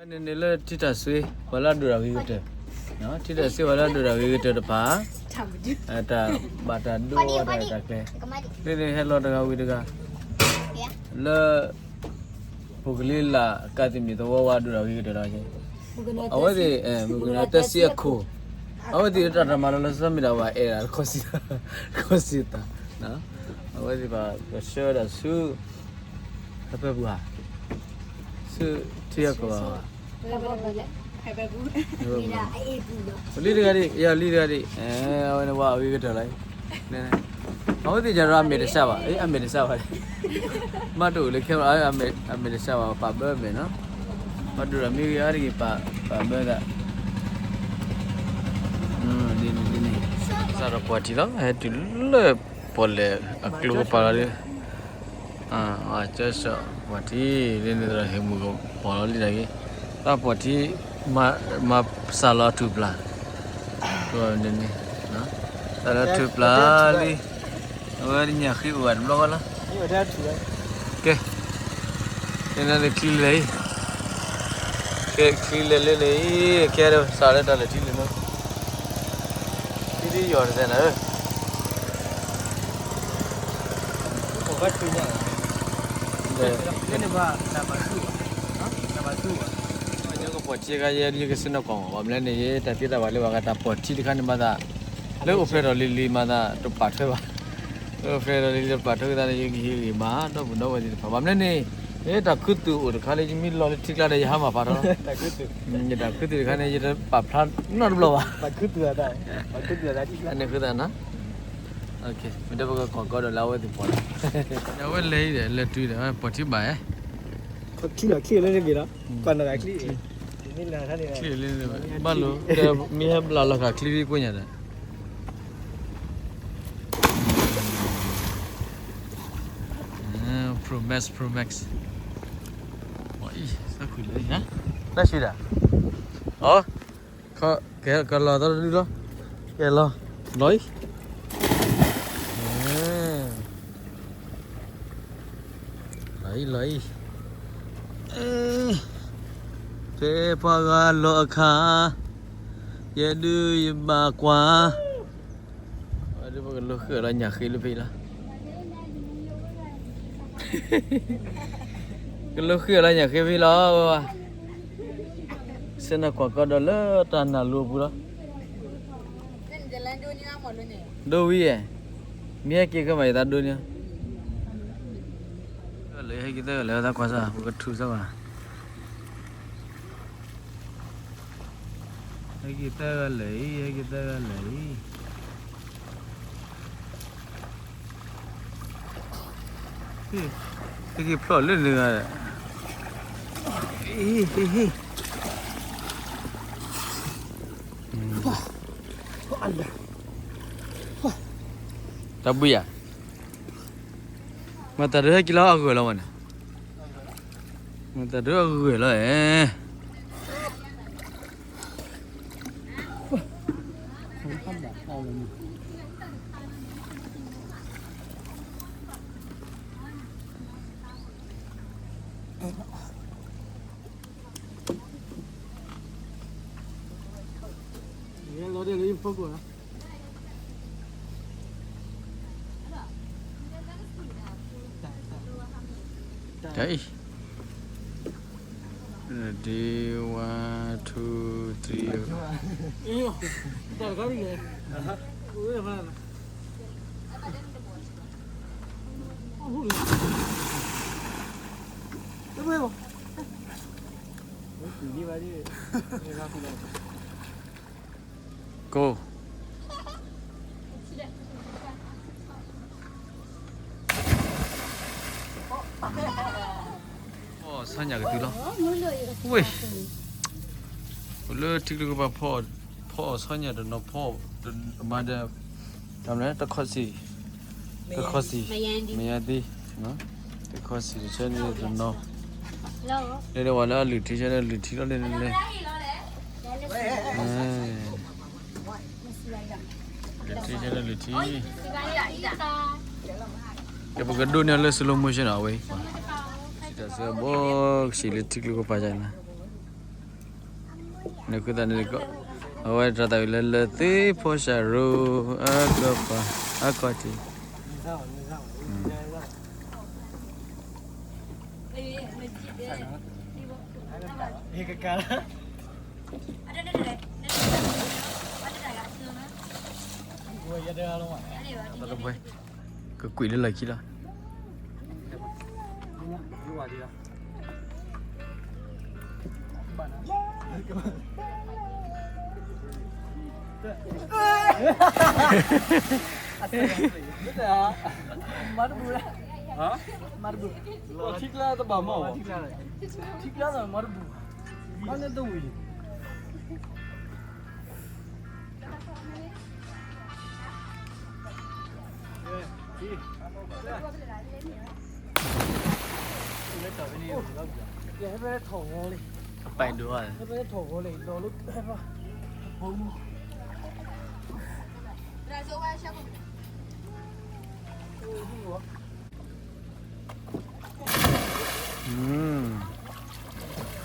န့ၣ်န့ၣ်လၢထံတၢ်စွ့ ပှၤလၢအဒိၣ်တၢ်ဂ့ၤကတၢၢ်, ထံတၢ်စွ့ပှၤလၢအဒိၣ်တၢ်ဂ့ၤကတၢၢ်တဖၣ်, တၢ်ဘ�်တၢ်ဒိအီၤတၢ်ရဲၣ်တၢ်ကျဲၤ, န့ၣ်န့ၣ်ဟဲလီၤတဂၤဝံၤတဂၤ, လၢ ဖိကလံၤလၢ်ကးသ့ၣ်မ့ၢ်သဝီဝါဒိၣ်တၢ်ဂ့ၤကတၢၢ်လီၤ, အဝဲသ့ၣ် မုၢ်ကနၢတၢ်စံအခိၣ်, အဝဲသ့ၣ်တၢ်တၢ်မၤလီၤလၢစီၤမ့ၢ်ဒၣ်ဝဲအဲၣ်ဒၣ်တခီစံး, တခီစံးသး, အဝဲသ့ၣ်ဘၣ်ကဆှၢဝဲဒၣ်ဆူ ဟဲပၢပူၤဧါ, ဆူထံအကီၢ်, လံတဂၤဒံး ယလံတဂၤဒံး, အဝဲန့ၣ်ဝါအဂ့ၤကတၢၢ်လီၤ, အဝဲသ့ၣ်ညါဒီးအမဲာ်တဆှးဘၣ်, အမဲာ်တဆှးဘၣ်, မ့ၢ်တအိၣ်လၢခဲ အမဲာ်တဆှးဘၣ် ပာ်ဘၢအမဲာ်နီၤ, ပှၤဒိၣ်ဒီးမ့ၢ်ဂ့ၤအါတက့ၢ် ပာ်ဘၢသး, ဒ်န့ၣ်ဒ်န့ၣ်, စးထီၣ်ပှၤထံလီၤ ဟဲတုၤလၢပီၣ်လဲၣ်အကျိကပၤလီၤဒီး ကၠီစီၣ်ပှၤထံ, ဒ်န့ၣ်သရၣ်ဟ့ၣ်မုၢ်ကပီၤလီၤလံတၢ်ဂ့ၤ, တၢ်ပှၤထံ, မၤစၢ်လီၤထူၣ်ပျၢ်, န့ၣ်, တၢ်လၢထူၣ်ပျၢ်လံ, အဝဲညၣ်ဃ့အိၣ်ဂၤတဘျီဃီလီၤ, ကဲ, ကဲနၤန့ၣ်ချံလဲၣ်အံၤ, ကဲချံလဲၣ်လၢန့ၣ်အံၤ ကဲဒီးစးလၢတၢ်လဲၤထံလၢၤမး ထံဒ်ယီၤတသဲနၤဧၢ, ကပီၣ်ထံခါယဲ ယကစ့နီၢ်ကွီၢ်မး ဘၣ်မနုၤန့ၣ် ယတၢ်သ့တၢ်ဘၣ်လၢဘၣ်ဃးတၢ်ပီၣ်ထံတခါန့ၣ်မၤသး, လၢအိၣ်ဖျဲၣ်ထီၣ်လံၤလံၤမၤသး တပာ်ထွဲဘၣ်, လၢအိၣ်ဖျဲၣ်ထီၣ်လံၤလံၤတပာ်ထွဲကသးန့ၣ် ယကဟ့ၣ်ဂံၢ်မၤ ဒီပုၢ်ဒီဝဲၢ်သ့ၣ်တဖၣ် ဘၣ်မနုၤန့ၣ်, ယတၢ်ခူသူၣ်အိၣ်တခါလၢယမ့ၢ်လီၤလၢထံကျါဒီးယဟါမၢ်ပာ်ထီၣ်လီၤ, ယတၢ်ခူသူၣ်တခါန့ၣ် ယတပာ်ဖျါနီတဘျီဘၣ်, န့ၣ်ဃုသးနၤ, မ့ၢ်တပကကွၢ်ကီဒီးလၢအဝဲသ့ၣ်ပီၣ်လီၤ, အဝဲလဲၤအံၤဒီး လဲၤတုၤဒီး ပီၣ်ထံဘၣ်ဧါ, ချံလီၤချံလၢန့ၣ်ဘ့ၣ်လီၤ, ကွၢ်နီၣ်ဂၤချံ, ချံလၢန့ၣ်ဘၣ်, ဘၣ်လိာ်, မ့ၢ်ဟဲဘျးလီၤဃာ်ချံဖံကွညါဒီး Pro Max, Pro Max, အံၤ, သးခုလၢ, တၢ်ဆံဒၣ်, အ, ကဲကလီၤသီတဒုလီၤ, ကဲလီၤ, လီၤအံၤ, လီၤအံၤ, လီၤအံၤ, ဖဲပှၤဂၤလီၤအခါ, ယဲဒုးယဘၣ်ကွၢ်, ပကလိဃုာ်လီၤညၣ်ဃ့လၢဖဲအံၤလီၤ, ကလိဃုာ်လီၤညၣ်ဃ့ဖဲအံၤလီၤ, စ့နီၢ်ကွၢ်ကီဒီးလၢတၢ်နၢ်လိၤအပူၤလီၤ, ဒိဝံၤဧါ, မ့ၢ်ဟဲက့ၤခဲမးယသးဒိန့ၣ်, လၢဟဲက့ၤသၢဂၤလဲၤသးကွၢ်စၢ် ပကထူၣ်စၢ်ဘၣ် ဟဲက့ၤသၢဂၤလဲၤအံၤ, ဟဲက့ၤသၢဂၤလဲၤအံၤ, ဟဲက့ၤဖျိးလၢနဂၤ, ဟ့ၣ်, တၢ်ဘှံးယၤ, မၤတၢ်ဒုးဟဲက့ၤလီၤအဂၢၢ်လီၤဝဲန့ၣ်, မၤတၢ်ဒုးအဂၢၢ်လီၤအဲ Ready, one, two, three. Go. အီၣ်ဆီညၣ်ကတုၤလီၤ, ဝ့ၢ်, အိၣ်လၢထံကျိကပၤ ဖီအီၣ်ဆီညၣ်တနီၤ ဖီအီၣ်မၤဒီး တၢ်မနုၤ တခီစံး, တခီစံး, မယါသံ, တခီစံးတဆၢန့ၣ်တနီၤ, လဲၤဒီးဝဲလၢအလုၢ်ထံဆၢန့ၣ် လုၢ်ထံလီၤလဲၣ်န့ၣ်လဲၣ်, လုၢ်ထံဆၢန့ၣ်လုၢ်ထံ, ကဲပကဒိးန့ၢ်လၢ slow motion နီၤ အဝဲ, တၢ်စၢဘိကဆံးလၢထံကျိကပၤယါလီၤ. နဃုသးန့ၣ်, အဝဲတၢ်သးဝံၣ်လၢလၢသ့ၣ်ဖိစၢ်ရိၤ, အကပၤ, အကီၢ်ထံး, ကကွံာ်လၢလီၢ်ခံလီၤ. မၤတဘူၣ်, မၤတဘူၣ်, ထံကျါတဘၣ်မီၢ်, ထံကျါ, ထံကျါမၤတဘူၣ်, မၤန့ၣ်တဝံၤ အပာ်ဒိၣ်ဧါ, ဟဲဖဲထီၣ်ဂီၤလံ, ဟဲဖဲထီၣ်ဂီၤလံ, ဒီးလၢဟဲဖဲ,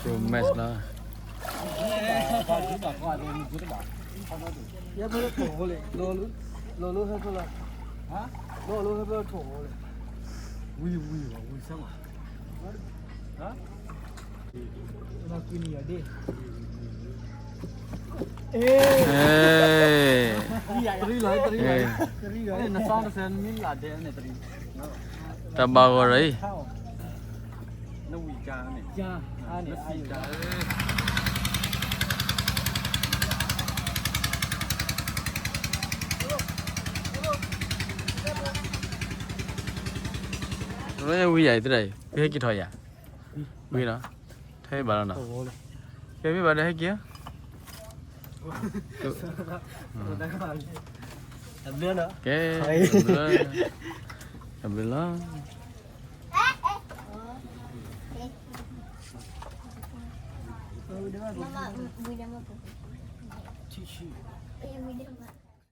Pro Max လီၤ. ဟဲဖဲထီၣ်ဂီၤလံ, လီၤလၢဟဲဖဲလီၤ, လီၤလၢဟဲဖဲထီၣ်ဂီၤလံ, ဝံၤဝံၤဝံၤဆၢမး, တရံးလီၤ, တရံးလီၤ, တရံးလီၤ, နစီတစဲးနမ့ၢ်လၢဒဲးန့ၣ်တရံး, တၢ်ဘၣ်ဂီၤရၢ်အံၤ, နဝံၣ်ကါန့ၣ်, နစံၣ်ကါ, ဝံၤယၤအံၤသရၣ်အံၤ, ဟဲက့ၤထီၣ်ယၤ, ဝံၤလီၤ, ထဲဘၣ်လီၤနီၤ, ကဲမ့ၢ်ဘၣ်ဒီးဟဲက့ၤ, ကဲ, တဘျုးလီၤ.